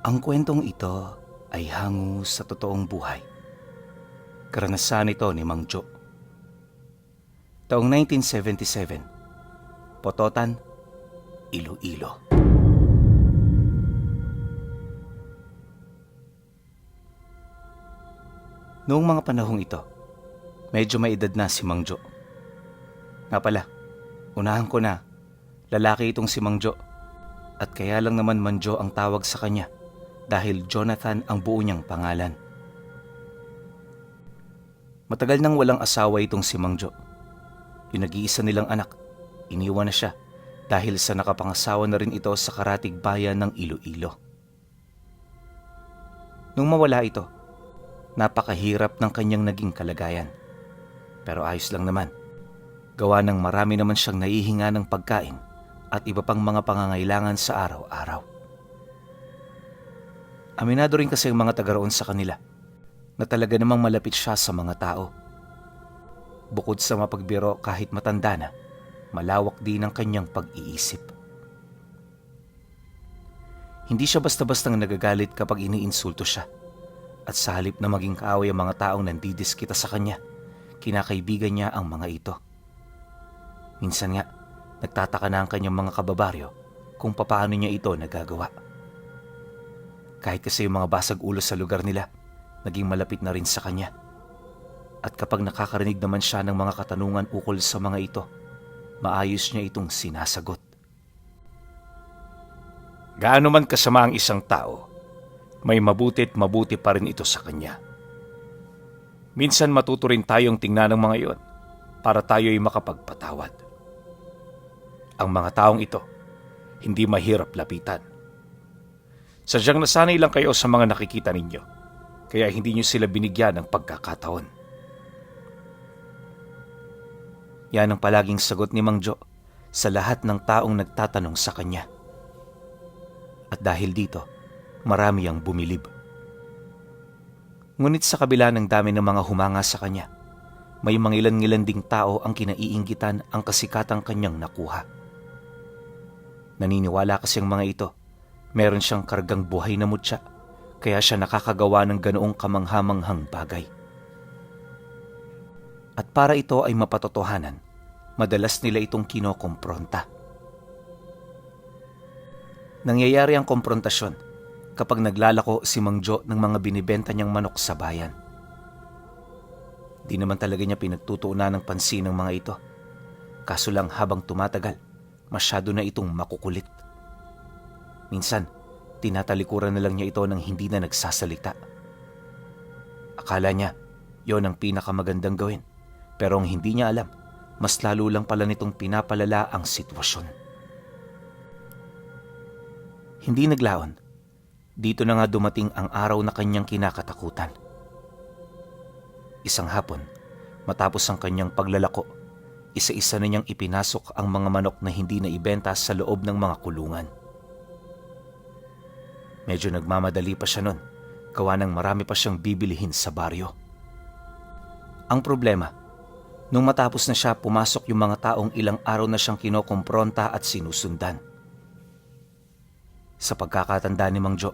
Ang kwentong ito ay hango sa totoong buhay. Karanasan ito ni Mang Jo. Taong 1977, Pototan, Iloilo. Noong mga panahong ito, medyo may edad na si Mang Jo. Nga pala, unahan ko na, lalaki itong si Mang Jo. At kaya lang naman Mang Jo ang tawag sa kanya dahil Jonathan ang buo niyang pangalan. Matagal nang walang asawa itong si Mang Jo. Yung nag-iisa nilang anak, iniwan na siya dahil sa nakapangasawa na rin ito sa karatig bayan ng Iloilo. Nung mawala ito, napakahirap ng kanyang naging kalagayan. Pero ayos lang naman. Gawa ng marami naman siyang naihinga ng pagkain at iba pang mga pangangailangan sa araw-araw. Aminado rin kasi ang mga taga-roon sa kanila na talaga namang malapit siya sa mga tao. Bukod sa mapagbiro kahit matanda na, malawak din ang kanyang pag-iisip. Hindi siya basta-bastang nagagalit kapag iniinsulto siya. At sa halip na maging kaaway ang mga taong nandidiskita sa kanya, kinakaibigan niya ang mga ito. Minsan nga, nagtataka na ang kanyang mga kababaryo kung papaano niya ito nagagawa. Kahit kasi yung mga basag ulo sa lugar nila, naging malapit na rin sa kanya. At kapag nakakarinig naman siya ng mga katanungan ukol sa mga ito, maayos niya itong sinasagot. Gaano man kasama ang isang tao, may mabuti't mabuti pa rin ito sa kanya. Minsan matuto rin tayong tingnan ng mga iyon para tayo'y makapagpatawad. Ang mga taong ito, hindi mahirap lapitan. Sadyang nasanay lang kayo sa mga nakikita ninyo, kaya hindi nyo sila binigyan ng pagkakataon. Yan ang palaging sagot ni Mang Jo sa lahat ng taong nagtatanong sa kanya. At dahil dito, marami ang bumilib. Ngunit sa kabila ng dami ng mga humanga sa kanya, may mangilan-ngilan ding tao ang kinaiinggitan ang kasikatang kanyang nakuha. Naniniwala kasi ang mga ito, meron siyang kargang buhay na mutya, kaya siya nakakagawa ng ganoong kamanghamanghang bagay. At para ito ay mapatotohanan, madalas nila itong kinokompronta. Nangyayari ang komprontasyon kapag naglalako si Mang Jo ng mga binibenta niyang manok sa bayan. Di naman talaga niya pinagtutuunan ng pansin ng mga ito. Kaso lang habang tumatagal, masyado na itong makukulit. Minsan, tinatalikuran na lang niya ito nang hindi na nagsasalita. Akala niya, yon ang pinakamagandang gawin. Pero ang hindi niya alam, mas lalo lang pala nitong pinapalala ang sitwasyon. Hindi naglaon. Dito na nga dumating ang araw na kanyang kinakatakutan. Isang hapon, matapos ang kanyang paglalako, isa-isa na niyang ipinasok ang mga manok na hindi na ibenta sa loob ng mga kulungan. Medyo nagmamadali pa siya nun, gawa ng marami pa siyang bibilihin sa baryo. Ang problema, nung matapos na siya, pumasok yung mga taong ilang araw na siyang kinokompronta at sinusundan. Sa pagkakatanda ni Mang Jo,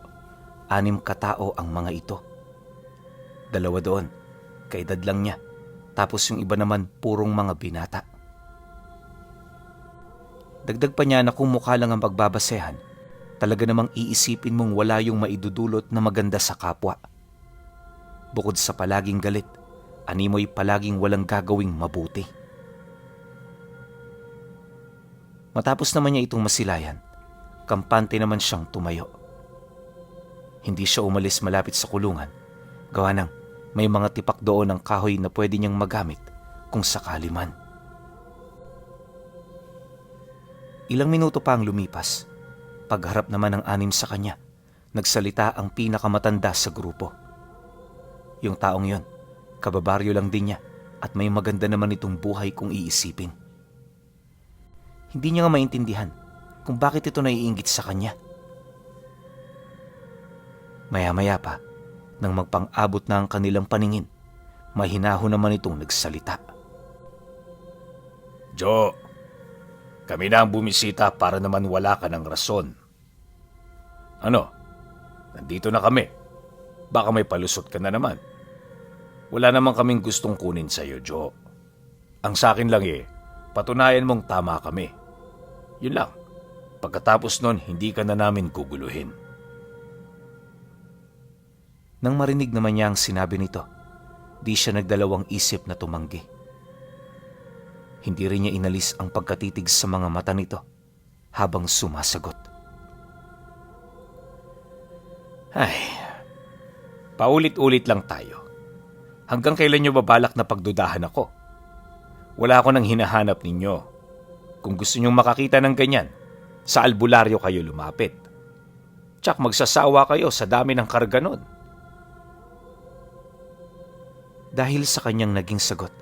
6 katao ang mga ito. 2 doon, kaedad lang niya, tapos yung iba naman purong mga binata. Dagdag pa niya na kung mukha lang ang pagbabasehan, talaga namang iisipin mong wala yung maidudulot na maganda sa kapwa. Bukod sa palaging galit, animoy palaging walang gagawing mabuti. Matapos naman niya itong masilayan, kampante naman siyang tumayo. Hindi siya umalis malapit sa kulungan, gawa ng may mga tipak doon ng kahoy na pwede niyang magamit kung sakali man. Ilang minuto pa ang lumipas. Pagharap naman ng 6 sa kanya, nagsalita ang pinakamatanda sa grupo. Yung taong yon, kababaryo lang din niya at may maganda naman itong buhay kung iisipin. Hindi niya nga maintindihan kung bakit ito naiinggit sa kanya. Maya-maya pa, nang magpang-abot na ang kanilang paningin, mahinaho naman itong nagsalita. Jo, kami na ang bumisita para naman wala ka ng rason. Ano? Nandito na kami. Baka may palusot ka na naman. Wala naman kaming gustong kunin sa'yo, Jo. Ang sakin lang patunayan mong tama kami. Yun lang. Pagkatapos nun, hindi ka na namin guguluhin. Nang marinig naman niya ang sinabi nito, di siya nagdalawang isip na tumanggi. Hindi rin niya inalis ang pagkatitig sa mga mata nito habang sumasagot. Ay, paulit-ulit lang tayo. Hanggang kailan nyo babalak na pagdudahan ako? Wala ako nang hinahanap ninyo. Kung gusto nyong makakita ng ganyan, sa albularyo kayo lumapit. Tsak magsasawa kayo sa dami ng karga nun. Dahil sa kanyang naging sagot,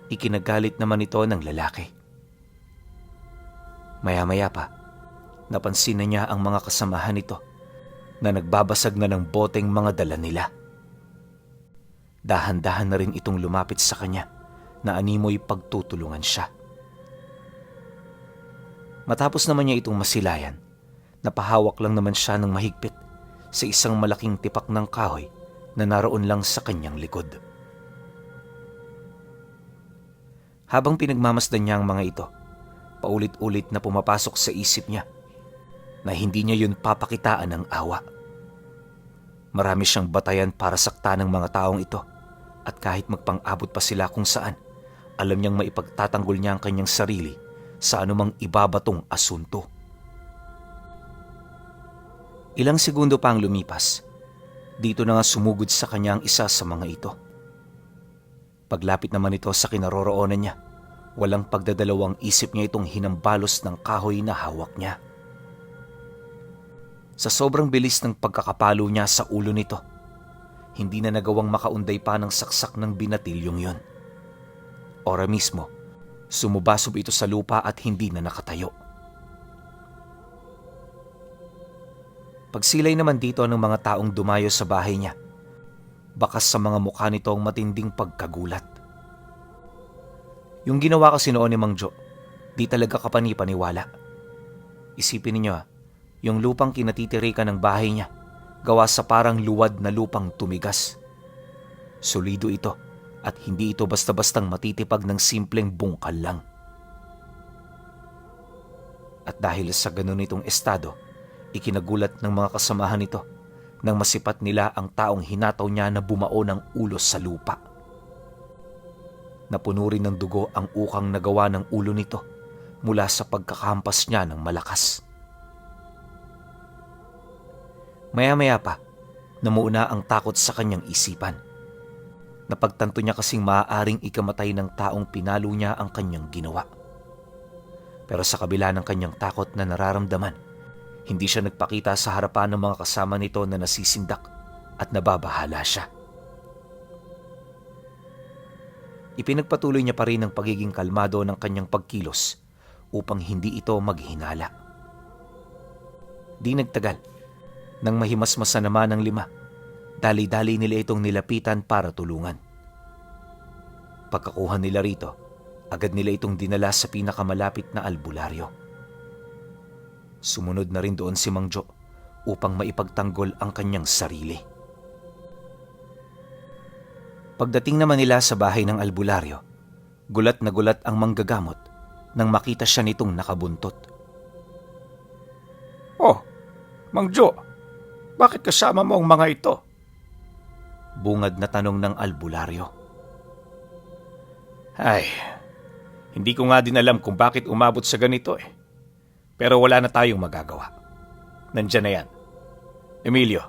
ikinagalit naman ito ng lalaki. Maya-maya pa, napansin na niya ang mga kasamahan nito na nagbabasag na ng boteng mga dala nila. Dahan-dahan na rin itong lumapit sa kanya na animoy pagtutulungan siya. Matapos naman niya itong masilayan, napahawak lang naman siya ng mahigpit sa isang malaking tipak ng kahoy na naroon lang sa kanyang likod. Habang pinagmamasdan niya ang mga ito, paulit-ulit na pumapasok sa isip niya na hindi niya yun papakitaan ng awa. Marami siyang batayan para sakta ng mga taong ito at kahit magpang-abot pa sila kung saan, alam niyang maipagtatanggol niya ang kanyang sarili sa anumang ibabatong asunto. Ilang segundo pa ang lumipas, dito na nga sumugod sa kanya ang isa sa mga ito. Paglapit naman ito sa kinaroroonan niya, walang pagdadalawang isip niya itong hinambalos ng kahoy na hawak niya. Sa sobrang bilis ng pagkakapalo niya sa ulo nito, hindi na nagawang makaunday pa ng saksak ng binatilyong yun. Ora mismo, sumubasob ito sa lupa at hindi na nakatayo. Pagsilay naman dito ng mga taong dumayo sa bahay niya, bakas sa mga mukha nito ang matinding pagkagulat. Yung ginawa kasi noon ni Mang Jo, di talaga kapani-paniwala. Isipin ninyo yung lupang kinatitirikan ng bahay niya, gawa sa parang luwad na lupang tumigas. Solido ito at hindi ito basta-bastang matitipag ng simpleng bungkal lang. At dahil sa ganun itong estado, ikinagulat ng mga kasamahan nito nang masipat nila ang taong hinataw niya na bumao ng ulo sa lupa. Napuno rin ng dugo ang ukang nagawa ng ulo nito mula sa pagkakampas niya ng malakas. Maya-maya pa, namuuna ang takot sa kanyang isipan. Napagtanto niya kasing maaaring ikamatay ng taong pinalo niya ang kanyang ginawa. Pero sa kabila ng kanyang takot na nararamdaman, hindi siya nagpakita sa harapan ng mga kasama nito na nasisindak at nababahala siya. Ipinagpatuloy niya pa rin ang pagiging kalmado ng kanyang pagkilos upang hindi ito maghinala. Di nagtagal, nang mahimasmasan naman ng 5, dali-dali nila itong nilapitan para tulungan. Pagkakuha nila rito, agad nila itong dinala sa pinakamalapit na albularyo. Sumunod na rin doon si Mang Jo upang maipagtanggol ang kanyang sarili. Pagdating naman nila sa bahay ng albularyo, gulat na gulat ang manggagamot nang makita siya nitong nakabuntot. Oh, Mang Jo, bakit kasama mo ang mga ito? Bungad na tanong ng albularyo. Ay, hindi ko nga din alam kung bakit umabot sa ganito Pero wala na tayong magagawa. Nandyan na yan. Emilio,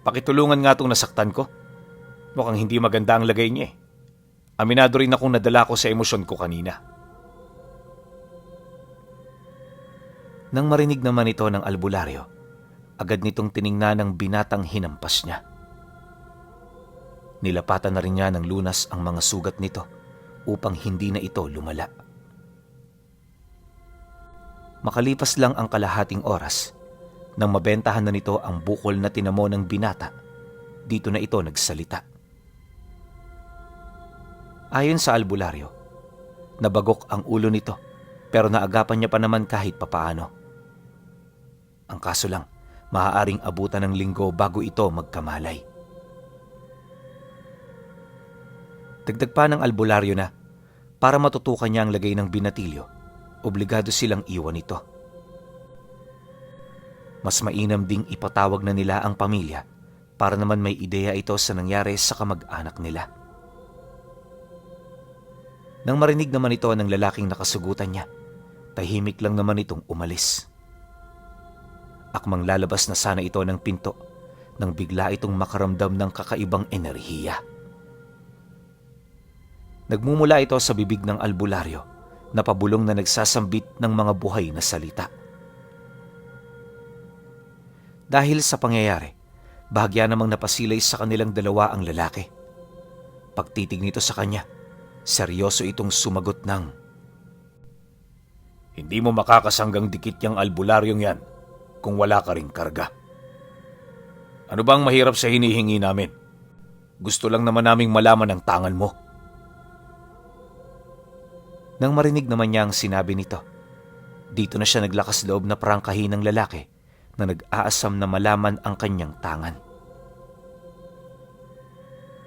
pakitulungan nga itong nasaktan ko. Mukhang hindi maganda ang lagay niya Aminado rin akong nadala ko sa emosyon ko kanina. Nang marinig naman ito ng albularyo, agad nitong tiningnan ng binatang hinampas niya. Nilapatan na rin niya ng lunas ang mga sugat nito upang hindi na ito lumala. Makalipas lang ang kalahating oras, nang mabentahan na nito ang bukol na tinamo ng binata, dito na ito nagsalita. Ayon sa albularyo, nabagok ang ulo nito pero naagapan niya pa naman kahit papaano. Ang kaso lang, maaaring abutan ng linggo bago ito magkamalay. Dagdag pa ng albularyo na, para matutukan niya ang lagay ng binatilyo, obligado silang iwan ito. Mas mainam ding ipatawag na nila ang pamilya para naman may ideya ito sa nangyari sa kamag-anak nila. Nang marinig naman ito ng lalaking nakasugutan niya, tahimik lang naman itong umalis. Akmang lalabas na sana ito ng pinto nang bigla itong makaramdam ng kakaibang enerhiya. Nagmumula ito sa bibig ng albularyo na pabulong na nagsasambit ng mga buhay na salita. Dahil sa pangyayari, bahagya namang napasilay sa kanilang dalawa ang lalaki. Pagtitig nito sa kanya, seryoso itong sumagot ng, Hindi mo makakasanggang dikit yung albularyong yan kung wala ka ring karga. Ano bang mahirap sa hinihingi namin? Gusto lang naman naming malaman ang tangan mo. Nang marinig naman niya ang sinabi nito, dito na siya naglakas loob na prangkahin ng lalaki na nag-aasam na malaman ang kanyang tangan.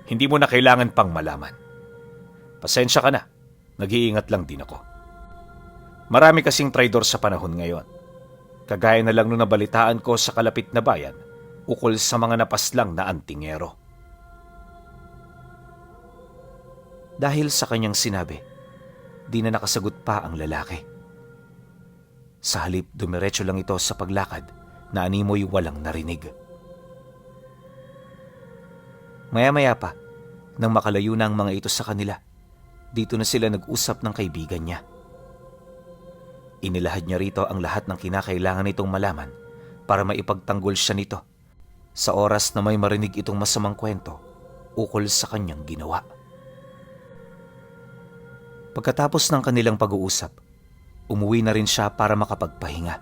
Hindi mo na kailangan pang malaman. Pasensya ka na, nag-iingat lang din ako. Marami kasing traidor sa panahon ngayon. Kagaya na lang nung nabalitaan ko sa kalapit na bayan ukol sa mga napaslang na antingero. Dahil sa kanyang sinabi, di na nakasagot pa ang lalaki. Sa halip, dumiretso lang ito sa paglakad na animoy walang narinig. Maya-maya pa, nang makalayo na ang mga ito sa kanila, dito na sila nag-usap ng kaibigan niya. Inilahad niya rito ang lahat ng kinakailangan nitong malaman para maipagtanggol siya nito sa oras na may marinig itong masamang kwento ukol sa kanyang ginawa. Pagkatapos ng kanilang pag-uusap, umuwi na rin siya para makapagpahinga.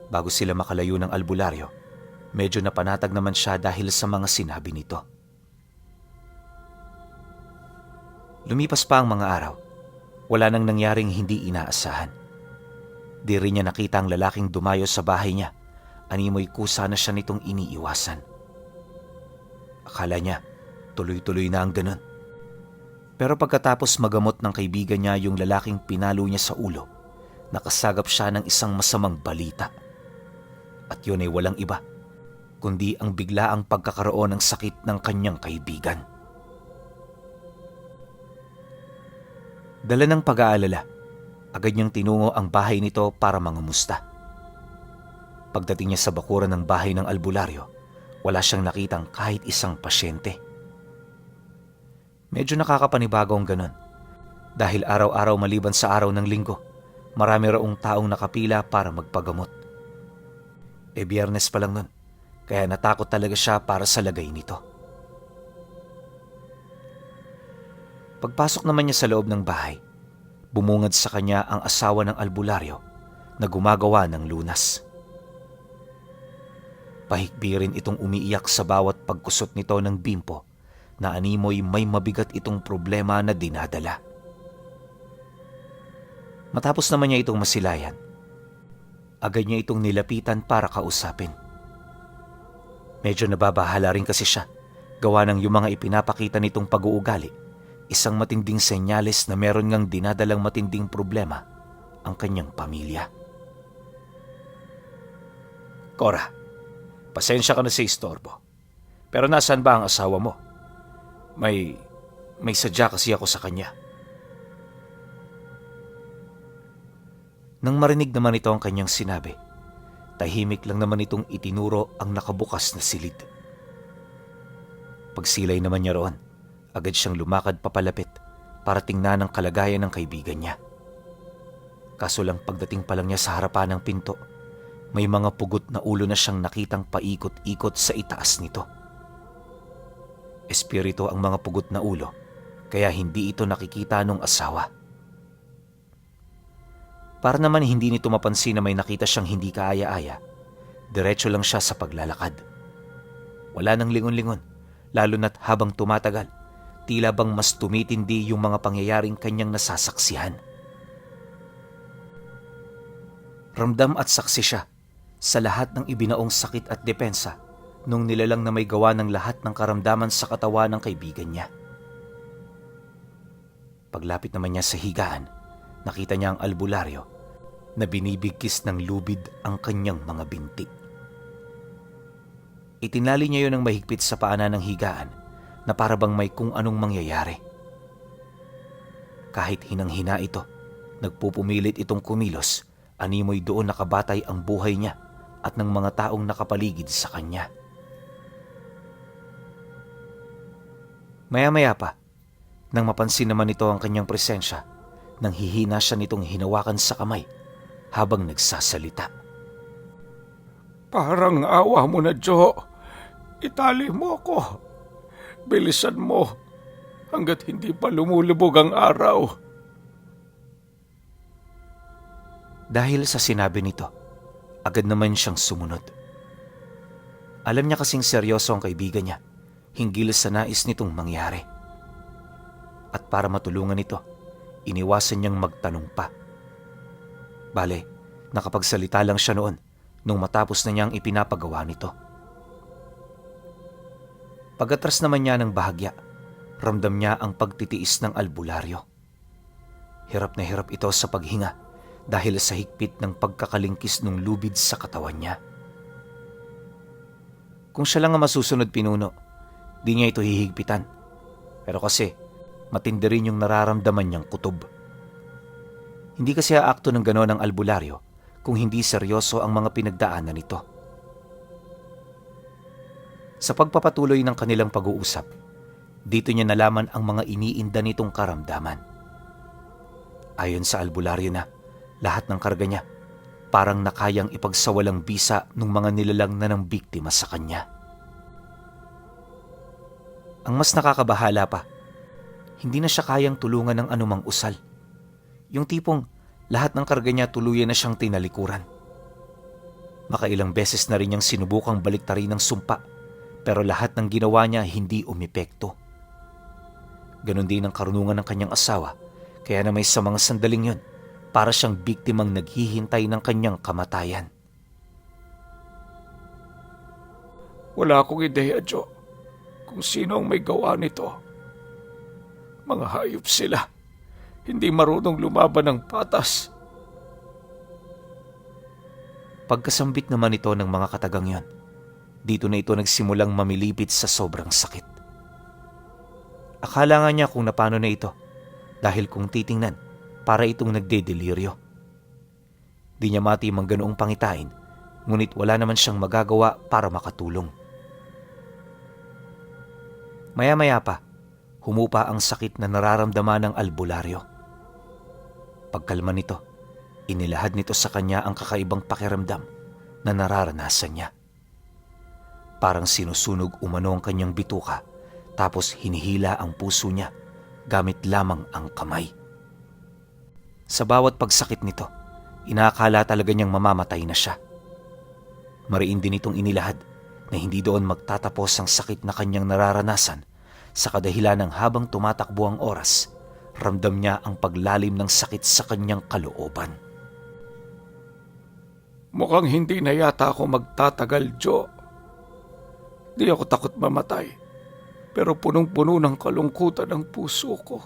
Bago sila makalayo ng albularyo, medyo napanatag naman siya dahil sa mga sinabi nito. Lumipas pa ang mga araw, wala nang nangyaring hindi inaasahan. Di rin niya nakita ang lalaking dumayo sa bahay niya, animoy kusa na siya nitong iniiwasan. Akala niya, tuloy-tuloy na ang ganun. Pero pagkatapos magamot ng kaibigan niya yung lalaking pinalo niya sa ulo, nakasagap siya ng isang masamang balita. At yun ay walang iba, kundi ang biglaang pagkakaroon ng sakit ng kanyang kaibigan. Dala ng pag-aalala, agad niyang tinungo ang bahay nito para mangamusta. Pagdating niya sa bakuran ng bahay ng albularyo, wala siyang nakitang kahit isang pasyente. Medyo nakakapanibago ang ganun. Dahil araw-araw maliban sa araw ng linggo, marami raong taong nakapila para magpagamot. Biyernes pa lang nun, kaya natakot talaga siya para sa lagay nito. Pagpasok naman niya sa loob ng bahay, bumungad sa kanya ang asawa ng albularyo na gumagawa ng lunas. Pahikbi rin itong umiiyak sa bawat pagkusot nito ng bimpo na animoy may mabigat itong problema na dinadala. Matapos naman niya itong masilayan, agad niya itong nilapitan para kausapin. Medyo nababahala rin kasi siya, gawa ng yung mga ipinapakita nitong pag-uugali, isang matinding senyales na meron ngang dinadalang matinding problema ang kanyang pamilya. Cora, pasensya ka na sa istorbo. Pero nasaan ba ang asawa mo? May sadya kasi ako sa kanya. Nang marinig naman ito ang kanyang sinabi, tahimik lang naman itong itinuro ang nakabukas na silid. Pagsilay naman niya roon, agad siyang lumakad papalapit para tingnan ang kalagayan ng kaibigan niya. Kaso lang pagdating pa lang niya sa harapan ng pinto, may mga pugot na ulo na siyang nakitang paikot-ikot sa itaas nito. Espiritu ang mga pugot na ulo, kaya hindi ito nakikita nung asawa. Para naman hindi nito mapansin na may nakita siyang hindi kaaya-aya, diretso lang siya sa paglalakad. Wala nang lingon-lingon, lalo na't habang tumatagal, tila bang mas tumitindi yung mga pangyayaring kanyang nasasaksihan. Ramdam at saksi siya sa lahat ng ibinaong sakit at depensa nung nilalang na may gawa ng lahat ng karamdaman sa katawan ng kaibigan niya. Paglapit naman niya sa higaan, nakita niya ang albularyo na binibigkis ng lubid ang kanyang mga binti. Itinali niya yun ng mahigpit sa paanan ng higaan na para bang may kung anong mangyayari. Kahit hinang-hina ito, nagpupumilit itong kumilos, animoy doon nakabatay ang buhay niya at ng mga taong nakapaligid sa kanya. Maya-maya pa, nang mapansin naman ito ang kanyang presensya, nang hihina siya nitong hinawakan sa kamay habang nagsasalita. Parang awa mo na, Jo. Itali mo ako. Bilisan mo hanggat hindi pa lumulubog ang araw. Dahil sa sinabi nito, agad naman siyang sumunod. Alam niya kasing seryoso ang kaibigan niya hinggil sa nais nitong mangyari. At para matulungan ito, iniwasan niyang magtanong pa. Bale, nakapagsalita lang siya noon nung matapos na niyang ipinapagawa nito. Pag-atras naman niya ng bahagya, ramdam niya ang pagtitiis ng albularyo. Hirap na hirap ito sa paghinga dahil sa higpit ng pagkakalingkis ng lubid sa katawan niya. Kung siya lang ang masusunod pinuno, di niya ito hihigpitan. Pero kasi, matindi rin yung nararamdaman niyang kutob. Hindi kasi aakto ng gano'n ang albularyo kung hindi seryoso ang mga pinagdaanan nito. Sa pagpapatuloy ng kanilang pag-uusap, dito niya nalaman ang mga iniinda nitong karamdaman. Ayon sa albularyo na, lahat ng karga niya parang nakayang ipagsawalang bisa ng mga nilalang na ng biktima sa kanya. Ang mas nakakabahala pa, hindi na siya kayang tulungan ng anumang usal. Yung tipong lahat ng karga niya tuluyan na siyang tinalikuran. Makailang beses na rin niyang sinubukang baliktarin ng sumpa, pero lahat ng ginawa niya hindi umepekto. Ganon din ang karunungan ng kanyang asawa, kaya na may sa mga sandaling yun, para siyang biktimang naghihintay ng kanyang kamatayan. Wala akong ideya, Jo, kung sino ang may gawa nito. Mga hayop sila. Hindi marunong lumaban ng patas. Pagkasambit naman ito ng mga katagang yon, dito na ito nagsimulang mamilipit sa sobrang sakit. Akala nga niya kung napano na ito, dahil kung titingnan, para itong nagdedeliryo. Di niya matimang ganoong pangitain, ngunit wala naman siyang magagawa para makatulong. Maya-maya pa, humupa ang sakit na nararamdaman ng albularyo. Pagkalma nito, inilahad nito sa kanya ang kakaibang pakiramdam na nararanasan niya. Parang sinusunog umano ang kanyang bituka, tapos hinihila ang puso niya gamit lamang ang kamay. Sa bawat pagsakit nito, inaakala talaga niyang mamamatay na siya. Mariin din itong inilahad na hindi doon magtatapos ang sakit na kanyang nararanasan sa kadahilan ng habang tumatakbo ang oras, ramdam niya ang paglalim ng sakit sa kanyang kalooban. Mukhang hindi na yata ako magtatagal, Jo. Di ako takot mamatay, pero punong-puno ng kalungkutan ang puso ko.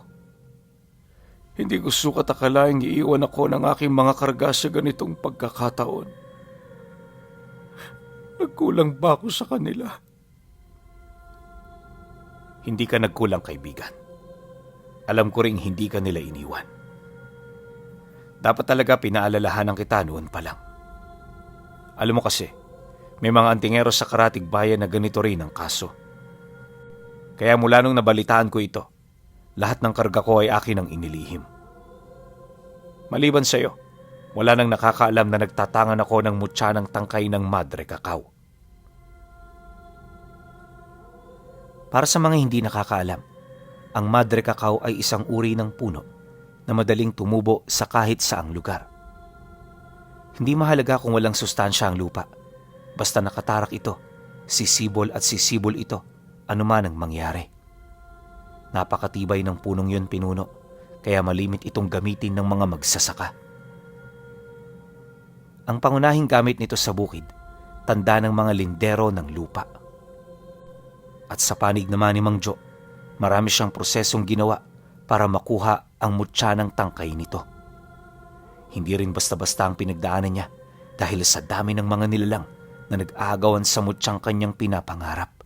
Hindi ko sukat akalaing iiwan ako ng aking mga karga sa ganitong pagkakataon. Nagkulang ba ako sa kanila? Hindi ka nagkulang, kaibigan. Alam ko ring hindi ka nila iniwan. Dapat talaga pinaalalahanan kita noon pa lang. Alam mo kasi, may mga antingero sa Karatig Bayan na ganito rin ang kaso. Kaya mula nung nabalitaan ko ito, lahat ng karga ko ay akin ang inilihim. Maliban sa iyo, wala nang nakakaalam na nagtatangan ako ng mutya ng tangkay ng Madre Cacao. Para sa mga hindi nakakaalam, ang Madre Cacao ay isang uri ng puno na madaling tumubo sa kahit saang lugar. Hindi mahalaga kung walang sustansya ang lupa. Basta nakatarak ito, sisibol at sisibol ito, anuman ang mangyari. Napakatibay ng punong yun pinuno, kaya malimit itong gamitin ng mga magsasaka. Ang pangunahing gamit nito sa bukid, tanda ng mga lindero ng lupa. At sa panig naman ni Mang Jo, marami siyang prosesong ginawa para makuha ang mutya ng tangkay nito. Hindi rin basta-basta ang pinagdaanan niya dahil sa dami ng mga nilalang na nag-aagawan sa mutyang kanyang pinapangarap.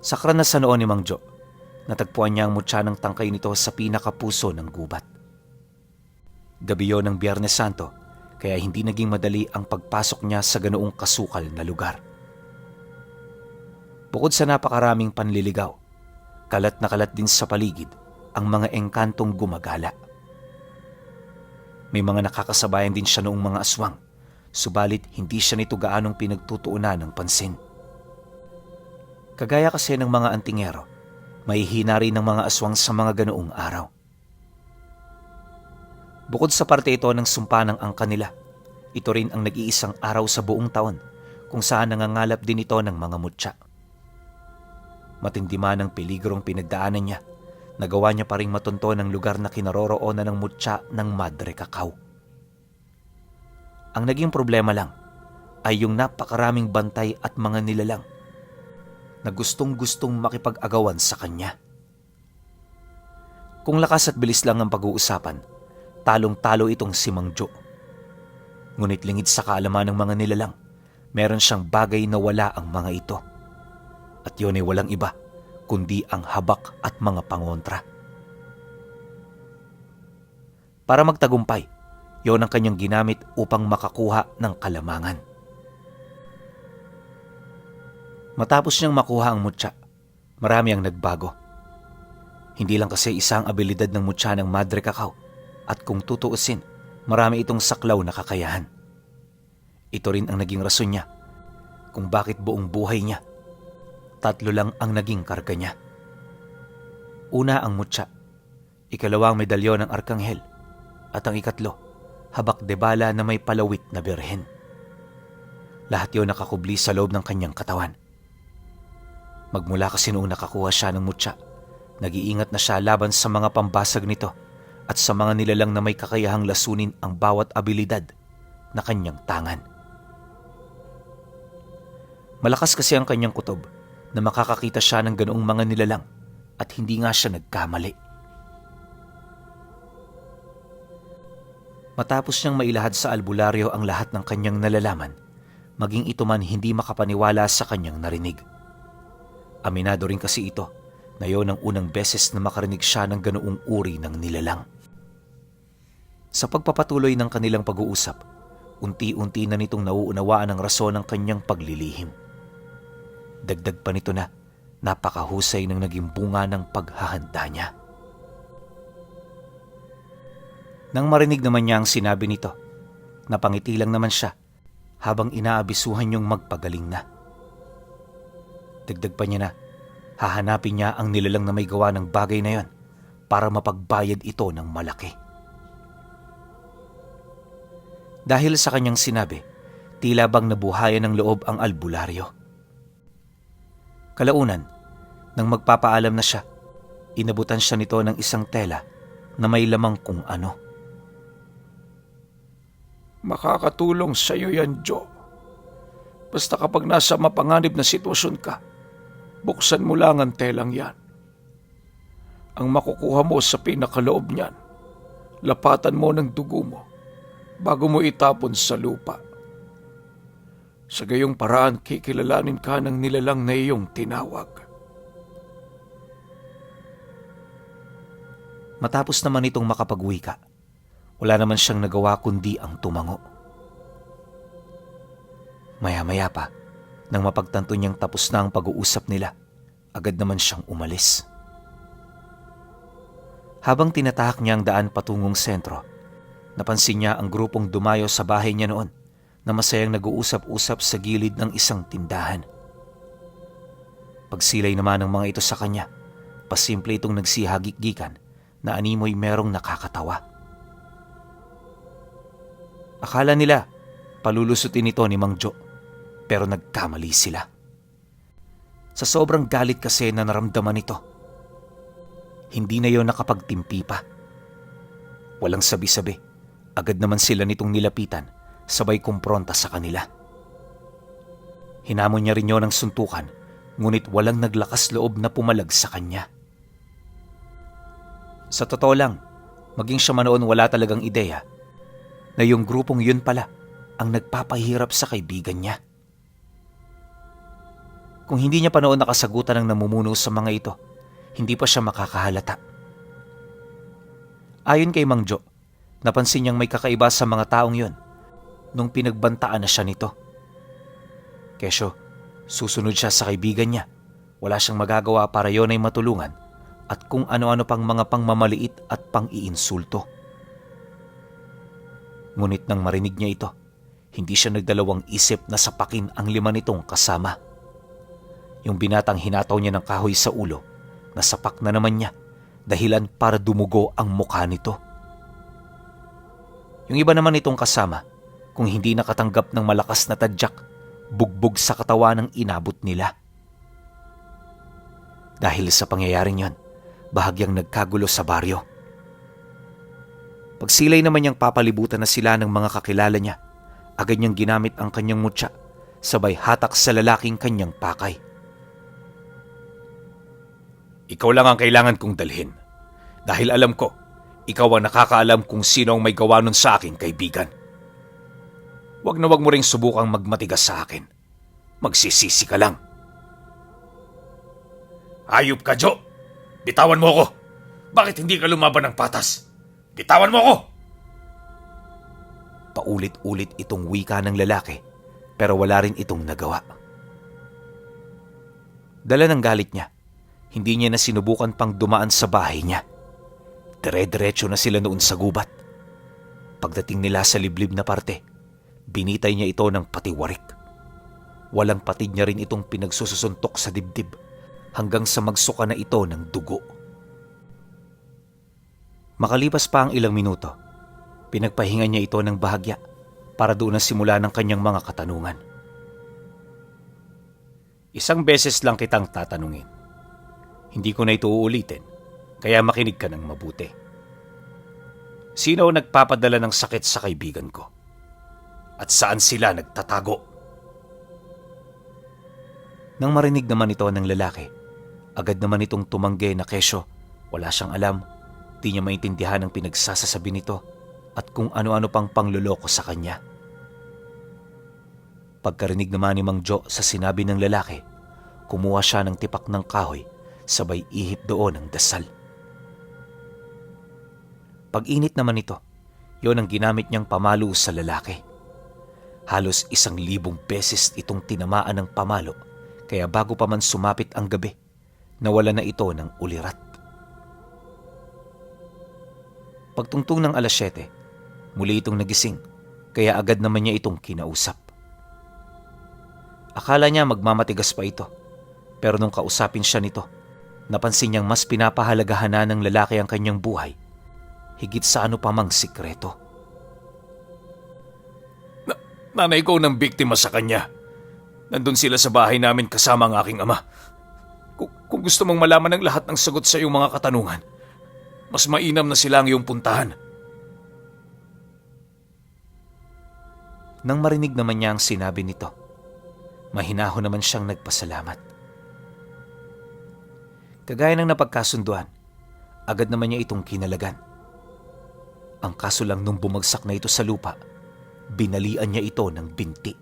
Sa karanasan noon ni Mang Jo, natagpuan niya ang mutya ng tangkay nito sa pinakapuso ng gubat. Gabi yon ng Biyernes Santo, kaya hindi naging madali ang pagpasok niya sa ganoong kasukal na lugar. Bukod sa napakaraming panliligaw, kalat na kalat din sa paligid ang mga engkantong gumagala. May mga nakakasabayan din siya noong mga aswang, subalit hindi siya nito gaanong pinagtutuunan ng pansin. Kagaya kasi ng mga antingero, may hina rin ng mga aswang sa mga ganoong araw. Bukod sa parte ito ng sumpa ng angka nila, ito rin ang nag-iisang araw sa buong taon kung saan nangangalap din ito ng mga mutya. Matindi man ang peligrong pinagdaanan niya, nagawa niya pa ring matunto ng lugar na kinaroroonan ng mutya ng Madre Cacao. Ang naging problema lang ay yung napakaraming bantay at mga nilalang na gustong-gustong makipag-agawan sa kanya. Kung lakas at bilis lang ang pag-uusapan, talong-talo itong si Mang Jo. Ngunit lingid sa kaalaman ng mga nilalang, meron siyang bagay na wala ang mga ito. At yun ay walang iba, kundi ang habak at mga pangontra. Para magtagumpay, yon ang kanyang ginamit upang makakuha ng kalamangan. Matapos niyang makuha ang mutya, marami ang nagbago. Hindi lang kasi isang abilidad ng mutya ng Madre Cacao, at kung tutuusin, marami itong saklaw na kakayahan. Ito rin ang naging rason niya kung bakit buong buhay niya, 3 lang ang naging karga niya. Una ang mutya, ikalawang medalyon ng Arkanghel, at ang ikatlo, habak de bala na may palawit na birhen. Lahat yon nakakubli sa loob ng kanyang katawan. Magmula kasi noong nakakuha siya ng mutya, nag-iingat na siya laban sa mga pambasag nito at sa mga nilalang na may kakayahang lasunin ang bawat abilidad na kanyang tangan. Malakas kasi ang kanyang kutob na makakakita siya ng ganoong mga nilalang at hindi nga siya nagkamali. Matapos niyang mailahad sa albularyo ang lahat ng kanyang nalalaman, maging ito man hindi makapaniwala sa kanyang narinig. Aminado rin kasi ito na yon ang unang beses na makarinig siya ng ganoong uri ng nilalang. Sa pagpapatuloy ng kanilang pag-uusap, unti-unti na nitong nauunawaan ang rason ng kanyang paglilihim. Dagdag pa nito na napakahusay ng naging bunga ng paghahanda niya. Nang marinig naman niya ang sinabi nito, napangiti lang naman siya habang inaabisuhan niyong magpagaling na. Dagdag pa niya na hahanapin niya ang nilalang na may gawa ng bagay na yon para mapagbayad ito ng malaki. Dahil sa kanyang sinabi, tila bang nabuhayan ng loob ang albularyo. Kalaunan, nang magpapaalam na siya, inabutan siya nito ng isang tela na may lamang kung ano. Makakatulong sa iyo yan, Jo. Basta kapag nasa mapanganib na sitwasyon ka, buksan mo lang ang telang yan. Ang makukuha mo sa pinakaloob niyan, lapatan mo ng dugo mo bago mo itapon sa lupa. Sa gayong paraan, kikilalanin ka ng nilalang na iyong tinawag. Matapos naman itong makapag-wika, wala naman siyang nagawa kundi ang tumango. Maya-maya pa, nang mapagtanto niyang tapos na ang pag-uusap nila, agad naman siyang umalis. Habang tinatahak niya ang daan patungong sentro, napansin niya ang grupong dumayo sa bahay niya noon na masayang nag-uusap-usap sa gilid ng isang tindahan. Pagsilay naman ng mga ito sa kanya, pasimple itong nagsihagik-gikan na animoy merong nakakatawa. Akala nila palulusutin ito ni Mang Jo, pero nagkamali sila. Sa sobrang galit kasi na naramdaman nito, hindi na yon nakapagtimpi pa. Walang sabi-sabi, Agad naman sila nitong nilapitan, sabay kumpronta sa kanila. Hinamon niya rin yun ng suntukan, ngunit walang naglakas loob na pumalag sa kanya. Sa totoo lang, maging siya man noon wala talagang ideya na yung grupong yun pala ang nagpapahirap sa kaibigan niya. Kung hindi niya pa noon nakasagutan ng namumuno sa mga ito, hindi pa siya makakahalata. Ayon kay Mang Jo, napansin niyang may kakaiba sa mga taong yon nung pinagbantaan na siya nito. Kesyo, susunod siya sa kaibigan niya. Wala siyang magagawa para yon ay matulungan at kung ano-ano pang mga pangmamaliit at pang-iinsulto. Ngunit nang marinig niya ito, hindi siya nagdalawang isip na sapakin ang 5 nitong kasama. Yung binatang hinataw niya ng kahoy sa ulo, nasapak na naman niya, dahilan para dumugo ang mukha nito. Yung iba naman itong kasama, kung hindi nakatanggap ng malakas na tadyak, bugbog sa katawan ng inabot nila. Dahil sa pangyayaring yon, bahagyang nagkagulo sa baryo. Pagsilay naman niyang papalibutan na sila ng mga kakilala niya, agad niyang ginamit ang kanyang mutya, sabay hatak sa lalaking kanyang pakay. Ikaw lang ang kailangan kong dalhin. Dahil alam ko, ikaw ang nakakaalam kung sino ang may gawa nun sa aking kaibigan. Wag na wag mo ring subukang magmatigas sa akin. Magsisisi ka lang. Hayop ka, Jo! Bitawan mo ako! Bakit hindi ka lumaban ng patas? Bitawan mo ako! Paulit-ulit itong wika ng lalaki, pero wala rin itong nagawa. Dala ng galit niya, hindi niya na sinubukan pang dumaan sa bahay niya. Dire-diretso na sila noon sa gubat. Pagdating nila sa liblib na parte, binitay niya ito ng patiwarik. Walang patid niya rin itong pinagsusuntok sa dibdib hanggang sa magsuka na ito ng dugo. Makalipas pa ang ilang minuto, pinagpahinga niya ito ng bahagya para doon na simula ng kanyang mga katanungan. Isang beses lang kitang tatanungin. Hindi ko na ito uulitin, kaya makinig ka ng mabuti. Sino ang nagpapadala ng sakit sa kaibigan ko? At saan sila nagtatago? Nang marinig naman ito ng lalaki, agad naman itong tumanggi na kesyo wala siyang alam, di niya maintindihan ang pinagsasasabi nito at kung ano-ano pang pangluloko sa kanya. Pagkarinig naman ni Mang Jo sa sinabi ng lalaki, kumuha siya ng tipak ng kahoy, sabay ihip doon ang dasal. Pag-init naman ito, yon ang ginamit niyang pamalo sa lalaki. Halos 1,000 beses itong tinamaan ng pamalo, kaya bago pa man sumapit ang gabi, nawala na ito ng ulirat. Pagtungtong ng 7:00, muli itong nagising, kaya agad naman niya itong kinausap. Akala niya magmamatigas pa ito, pero nung kausapin siya nito, napansin niyang mas pinapahalagahan na ng lalaki ang kanyang buhay, higit sa ano pa mang sikreto. Nanay ko nang biktima sa kanya. Nandun sila sa bahay namin kasama ang aking ama. Kung gusto mong malaman ang lahat ng sagot sa iyong mga katanungan, mas mainam na sila ang iyong puntahan. Nang marinig naman niya ang sinabi nito, mahinahon naman siyang nagpasalamat. Kagaya ng napagkasunduan, agad naman niya itong kinalagan. Ang kaso lang nung bumagsak na ito sa lupa, binalian niya ito ng binti.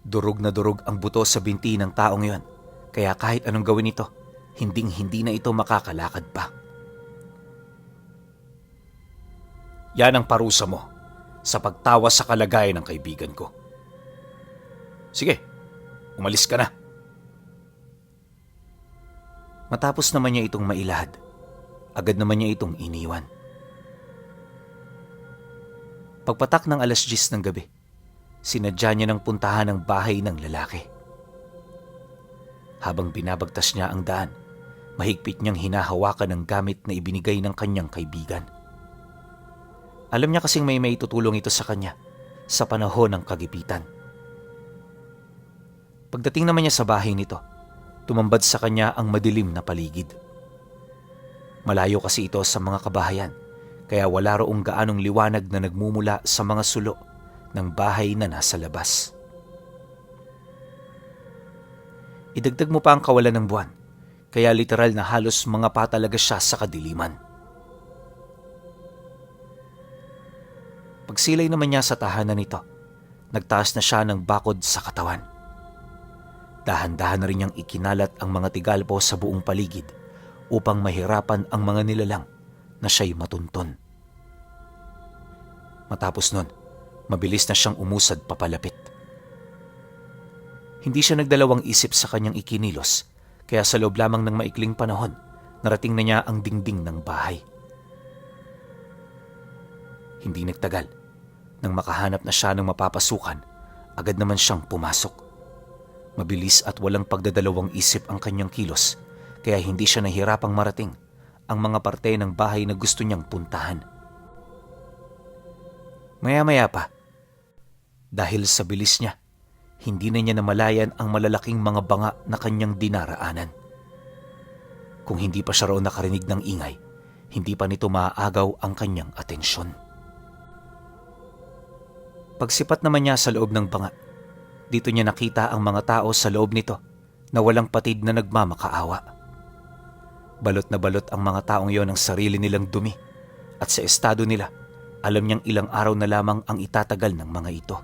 Durog na durog ang buto sa binti ng taong yon, kaya kahit anong gawin ito, hinding-hindi na ito makakalakad pa. Yan ang parusa mo sa pagtawa sa kalagayan ng kaibigan ko. Sige, umalis ka na. Matapos naman niya itong mailahad, agad naman niya itong iniwan. Pagpatak ng 10:00 ng gabi, sinadya niya ng puntahan ang bahay ng lalaki. Habang binabagtas niya ang daan, mahigpit niyang hinahawakan ang gamit na ibinigay ng kanyang kaibigan. Alam niya kasing may maitutulong ito sa kanya sa panahon ng kagipitan. Pagdating naman niya sa bahay nito, tumambad sa kanya ang madilim na paligid. Malayo kasi ito sa mga kabahayan, kaya wala roong gaanong liwanag na nagmumula sa mga sulo ng bahay na nasa labas. Idagdag mo pa ang kawalan ng buwan, kaya literal na halos mga pa talaga siya sa kadiliman. Pagsilay naman niya sa tahanan nito, nagtaas na siya ng bakod sa katawan. Dahan-dahan na rin niyang ikinalat ang mga tigalpo sa buong paligid upang mahirapan ang mga nilalang na siya'y matunton. Matapos nun, mabilis na siyang umusad papalapit. Hindi siya nagdalawang isip sa kanyang ikinilos, kaya sa loob lamang ng maikling panahon, narating na niya ang dingding ng bahay. Hindi nagtagal, nang makahanap na siya ng mapapasukan, agad naman siyang pumasok. Mabilis at walang pagdadalawang isip ang kanyang kilos, kaya hindi siya nahirapang marating ang mga parte ng bahay na gusto niyang puntahan. Maya-maya pa, dahil sa bilis niya, hindi na niya namalayan ang malalaking mga banga na kanyang dinaraanan. Kung hindi pa siya raw nakarinig ng ingay, hindi pa nito maaagaw ang kanyang atensyon. Pagsipat naman niya sa loob ng banga, dito niya nakita ang mga tao sa loob nito na walang patid na nagmamakaawa. Balot na balot ang mga taong yon ng sarili nilang dumi at sa estado nila, alam niyang ilang araw na lamang ang itatagal ng mga ito.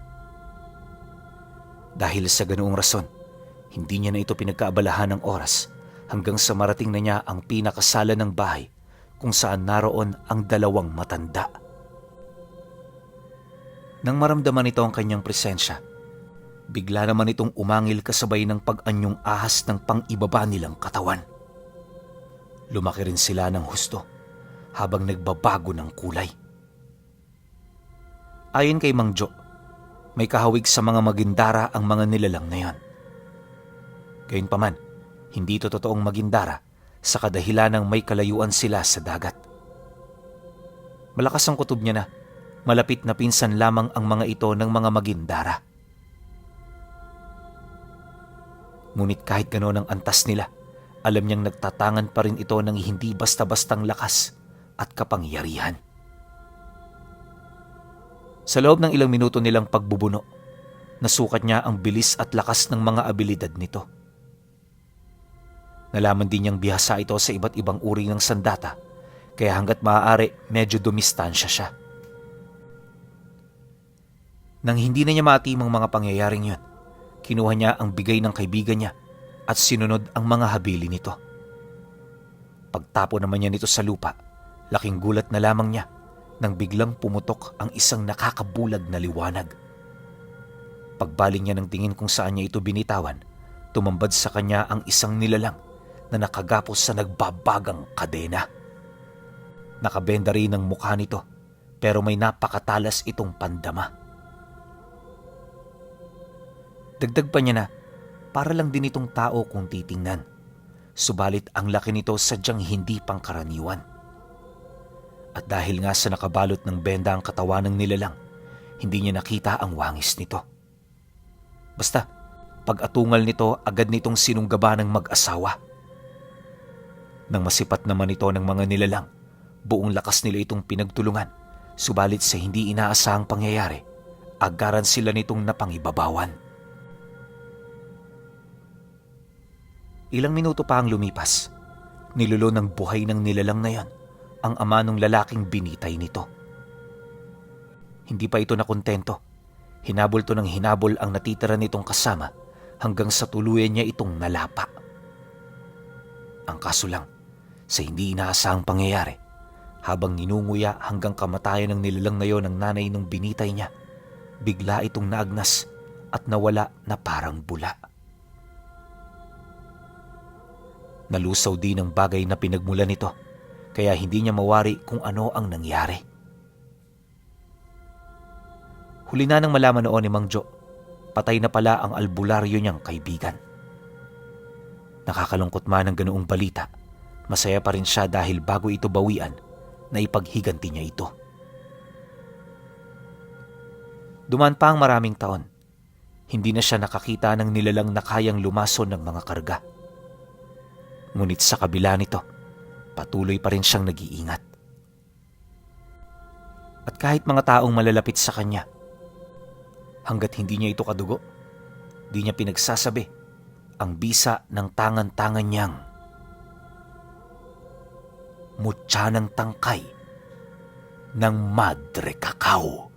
Dahil sa ganoong rason, hindi niya na ito pinagkaabalahan ng oras hanggang sa marating na niya ang pinakasala ng bahay kung saan naroon ang dalawang matanda. Nang maramdaman nito ang kanyang presensya, bigla naman itong umangil kasabay ng pag-anyong ahas ng pang-ibaba nilang katawan. Lumaki rin sila ng husto habang nagbabago ng kulay. Ayon kay Mang Jo, may kahawig sa mga magindara ang mga nilalang na yon. Gayunpaman, hindi ito totoong magindara sa kadahilanang may kalayuan sila sa dagat. Malakas ang kutob niya na malapit na pinsan lamang ang mga ito ng mga magindara. Ngunit kahit gano'n ang antas nila, alam niyang nagtatangan pa rin ito ng hindi basta-bastang lakas at kapangyarihan. Sa loob ng ilang minuto nilang pagbubuno, nasukat niya ang bilis at lakas ng mga abilidad nito. Nalaman din niyang bihasa ito sa iba't ibang uri ng sandata, kaya hanggat maaari medyo dumistansya siya. Nang hindi na niya maatimang mga pangyayaring yun, kinuha niya ang bigay ng kaibigan niya at sinunod ang mga habili nito. Pagtapo naman niya nito sa lupa, laking gulat na lamang niya nang biglang pumutok ang isang nakakabulag na liwanag. Pagbaling niya ng tingin kung saan niya ito binitawan, tumambad sa kanya ang isang nilalang na nakagapos sa nagbabagang kadena. Nakabenda rin ang mukha nito, pero may napakatalas itong pandama. Dagdag pa niya na, para lang din itong tao kung titingnan. Subalit ang laki nito sadyang hindi pangkaraniwan. At dahil nga sa nakabalot ng benda ang katawan ng nilalang, hindi niya nakita ang wangis nito. Basta, pag-atungal nito, agad nitong sinunggaba ng mag-asawa. Nang masipat naman ito ng mga nilalang, buong lakas nila itong pinagtulungan, subalit sa hindi inaasahang pangyayari, agaran sila nitong napangibabawan. Ilang minuto pa ang lumipas, nilulo ng buhay ng nilalang na yon ang ama ng lalaking binitay nito. Hindi pa ito nakontento. Hinabol to ng hinabol ang natitira nitong kasama hanggang sa tuluyan niya itong nalapa. Ang kaso lang, sa hindi inaasahang pangyayari, habang ninunguya hanggang kamatayan ng nilalang na yon ng nanay ng binitay niya, bigla itong naagnas at nawala na parang bula. Nalusaw din ang bagay na pinagmulan nito, kaya hindi niya mawari kung ano ang nangyari. Huli na nang malaman noon ni Mang Jo, patay na pala ang albularyo niyang kaibigan. Nakakalungkot man ang ganoong balita, masaya pa rin siya dahil bago ito bawian, na ipaghiganti niya ito. Dumaan pa ang maraming taon, hindi na siya nakakita ng nilalang na kayang lumason ng mga karga. Ngunit sa kabila nito, patuloy pa rin siyang nag-iingat. At kahit mga taong malalapit sa kanya, hanggat hindi niya ito kadugo, di niya pinagsasabi ang bisa ng tangan-tangan niyang mutya ng tangkay ng Madre Cacao.